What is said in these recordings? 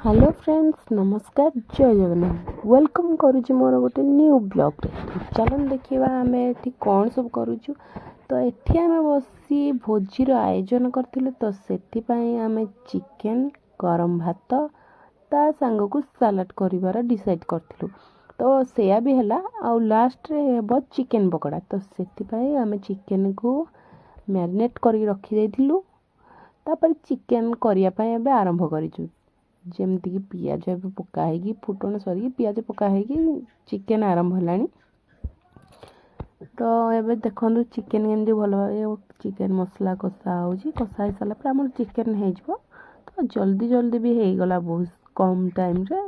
Hello friends, ନମସ୍କାର, ଜୟ Jagannath. Welcome କରୁଛି ମୋର ଗୋଟେ ନ୍ୟୁ ବ୍ଲଗ୍ରେ। ଚାଲନ୍ତୁ ଦେଖିବା ଆମେ ଏଠି କ'ଣ ସବୁ କରୁଛୁ। ତ ଏଠି ଆମେ ବସି ଭୋଜିର ଆୟୋଜନ କରିଥିଲୁ। ତ ସେଥିପାଇଁ ଆମେ ଚିକେନ୍, ଗରମ ଭାତ, ତା ସାଙ୍ଗକୁ ସାଲାଡ଼ କରିବାର ଡିସାଇଡ଼୍ କରିଥିଲୁ। ତ ସେୟା ବି ହେଲା। ଆଉ ଲାଷ୍ଟରେ ହେବ ଚିକେନ୍ ପକୋଡ଼ା। ତ ସେଥିପାଇଁ ଆମେ ଚିକେନ୍କୁ ମ୍ୟାରିନେଟ୍ କରିକି ରଖିଦେଇଥିଲୁ। ତାପରେ ଚିକେନ୍ କରିବା ପାଇଁ ଏବେ ଆରମ୍ଭ କରିଛୁ। ଯେମିତିକି ପିଆଜ ଏବେ ପକା ହେଇକି, ଫୁଟଣ ସରିକି ପିଆଜ ପକା ହେଇକି ଚିକେନ୍ ଆରମ୍ଭ ହେଲାଣି। ତ ଏବେ ଦେଖନ୍ତୁ ଚିକେନ୍ କେମିତି ଭଲ ଭାବେ ଚିକେନ୍ ମସଲା କଷା ହେଉଛି। କଷା ହେଇସାରିଲା ପରେ ଆମର ଚିକେନ୍ ହେଇଯିବ। ତ ଜଲ୍ଦି ଜଲ୍ଦି ବି ହେଇଗଲା, ବହୁତ କମ୍ ଟାଇମ୍ରେ।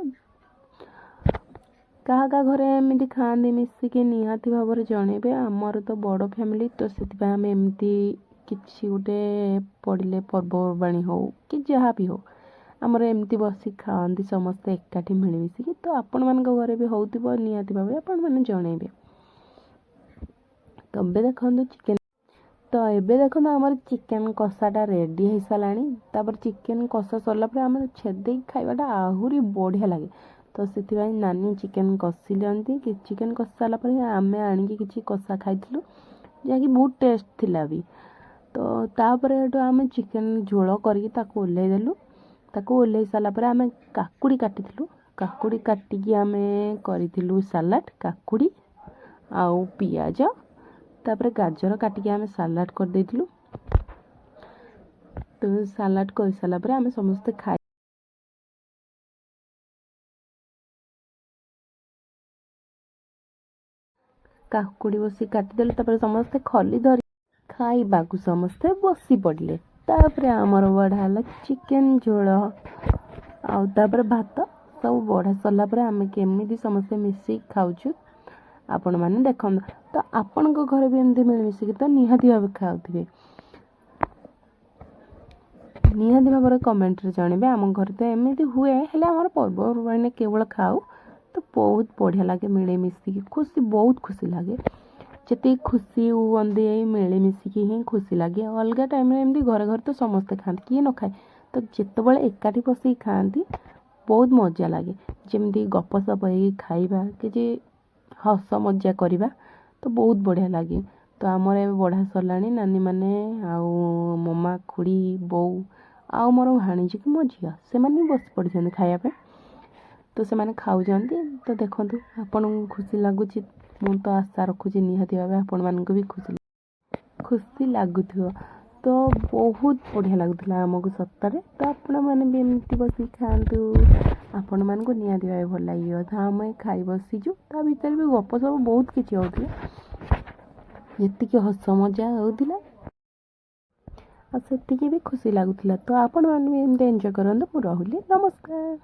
କାହା କାହା ଘରେ ଏମିତି ଖାଆନ୍ତି ମିଶିକି, ନିହାତି ଭାବରେ ଜଣେଇବେ। ଆମର ତ ବଡ଼ ଫ୍ୟାମିଲି, ତ ସେଥିପାଇଁ ଆମେ ଏମିତି କିଛି ଗୋଟେ ପଡ଼ିଲେ, ପର୍ବପର୍ବାଣୀ ହଉ କି ଯାହା ବି ହଉ, ଆମର ଏମିତି ବସିକି ଖାଆନ୍ତି ସମସ୍ତେ ଏକାଠି ମିଳିମିଶିକି। ତ ଆପଣମାନଙ୍କ ଘରେ ବି ହେଉଥିବ, ନିହାତି ଭାବେ ଆପଣମାନେ ଜଣେଇବେ। ତ ଏବେ ଦେଖନ୍ତୁ ଚିକେନ୍, ତ ଏବେ ଦେଖନ୍ତୁ ଆମର ଚିକେନ୍ କଷାଟା ରେଡ଼ି ହେଇସାରିଲାଣି। ତାପରେ ଚିକେନ୍ କଷା ସରିଲା ପରେ ଆମର ଛେଦେଇକି ଖାଇବାଟା ଆହୁରି ବଢ଼ିଆ ଲାଗେ। ତ ସେଥିପାଇଁ ନାନୀ ଚିକେନ୍ କଷିଲନ୍ତି। ଚିକେନ୍ କଷି ସାରିଲା ପରେ ଆମେ ଆଣିକି କିଛି କଷା ଖାଇଥିଲୁ, ଯାହାକି ବହୁତ ଟେଷ୍ଟ ଥିଲା ବି। ତ ତାପରେ ଏଠୁ ଆମେ ଚିକେନ୍ ଝୋଳ କରିକି ତାକୁ ଓହ୍ଲେଇ ଦେଲୁ। ତାକୁ ଓହ୍ଲେଇ ସାରିଲା ପରେ ଆମେ କାକୁଡ଼ି କାଟିଥିଲୁ। କାକୁଡ଼ି କାଟିକି ଆମେ କରିଥିଲୁ ସାଲାଡ଼। କାକୁଡ଼ି ଆଉ ପିଆଜ, ତାପରେ ଗାଜର କାଟିକି ଆମେ ସାଲାଡ଼ କରିଦେଇଥିଲୁ। ତ ସାଲାଡ଼ କରିସାରିଲା ପରେ ଆମେ ସମସ୍ତେ ଖାଇ କାକୁଡ଼ି ବସି କାଟିଦେଲୁ। ତାପରେ ସମସ୍ତେ ଖଲି ଧରି ଖାଇବାକୁ ସମସ୍ତେ ବସି ପଡ଼ିଲେ। ତାପରେ ଆମର ବଢ଼ା ହେଲା ଚିକେନ୍ ଝୋଳ ଆଉ ତାପରେ ଭାତ ସବୁ ବଢ଼ା ସରିଲା ପରେ ଆମେ କେମିତି ସମସ୍ତେ ମିଶିକି ଖାଉଛୁ, ଆପଣମାନେ ଦେଖନ୍ତୁ। ତ ଆପଣଙ୍କ ଘରେ ବି ଏମିତି ମିଳିମିଶିକି ତ ନିହାତି ଭାବେ ଖାଉଥିବେ। ନିହାତି ଭାବରେ କମେଣ୍ଟରେ ଜଣେଇବେ। ଆମ ଘରେ ତ ଏମିତି ହୁଏ, ହେଲେ ଆମର ପର୍ବପର୍ବାଣିରେ କେବଳ ଖାଉ। ତ ବହୁତ ବଢ଼ିଆ ଲାଗେ ମିଳିମିଶିକି, ଖୁସି, ବହୁତ ଖୁସି ଲାଗେ। ଯେତିକି ଖୁସି ହୁଅନ୍ତି, ଏଇ ମିଳିମିଶିକି ହିଁ ଖୁସି ଲାଗେ। ଅଲଗା ଟାଇମ୍ରେ ଏମିତି ଘରେ ଘରେ ତ ସମସ୍ତେ ଖାଆନ୍ତି, କିଏ ନ ଖାଏ? ତ ଯେତେବେଳେ ଏକାଠି ବସିକି ଖାଆନ୍ତି, ବହୁତ ମଜା ଲାଗେ। ଯେମିତି ଗପସପ ହେଇକି ଖାଇବା, କିଛି ହସ ମଜା କରିବା, ତ ବହୁତ ବଢ଼ିଆ ଲାଗେ। ତ ଆମର ଏବେ ବଢ଼ା ସରିଲାଣି। ନାନୀମାନେ ଆଉ ମମା, ଖୁଡ଼ି, ବୋଉ ଆଉ ମୋର ଭାଣିଜୀ କି ମୋ ଝିଅ, ସେମାନେ ବି ବସି ପଡ଼ିଛନ୍ତି ଖାଇବା ପାଇଁ। ତ ସେମାନେ ଖାଉଛନ୍ତି। ତ ଦେଖନ୍ତୁ, ଆପଣଙ୍କୁ ଖୁସି ଲାଗୁଛି, ମୁଁ ତ ଆଶା ରଖୁଛି ନିହାତି ଭାବେ ଆପଣମାନଙ୍କୁ ବି ଖୁସି ଖୁସି ଲାଗୁଥିବ। ତ ବହୁତ ବଢ଼ିଆ ଲାଗୁଥିଲା ଆମକୁ ସତରେ। ତ ଆପଣମାନେ ବି ଏମିତି ବସିକି ଖାଆନ୍ତୁ, ଆପଣମାନଙ୍କୁ ନିହାତି ଭାବେ ଭଲ ଲାଗିବ। ତ ଆମେ ଖାଇ ବସିଛୁ, ତା ଭିତରେ ବି ଗପ ସବୁ ବହୁତ କିଛି ହେଉଥିଲା। ଯେତିକି ହସ ମଜା ହେଉଥିଲା ଆଉ ସେତିକି ବି ଖୁସି ଲାଗୁଥିଲା। ତ ଆପଣମାନେ ବି ଏମିତି ଏନ୍ଜୟ କରନ୍ତୁ। ମୁଁ ରହିଲି, ନମସ୍କାର।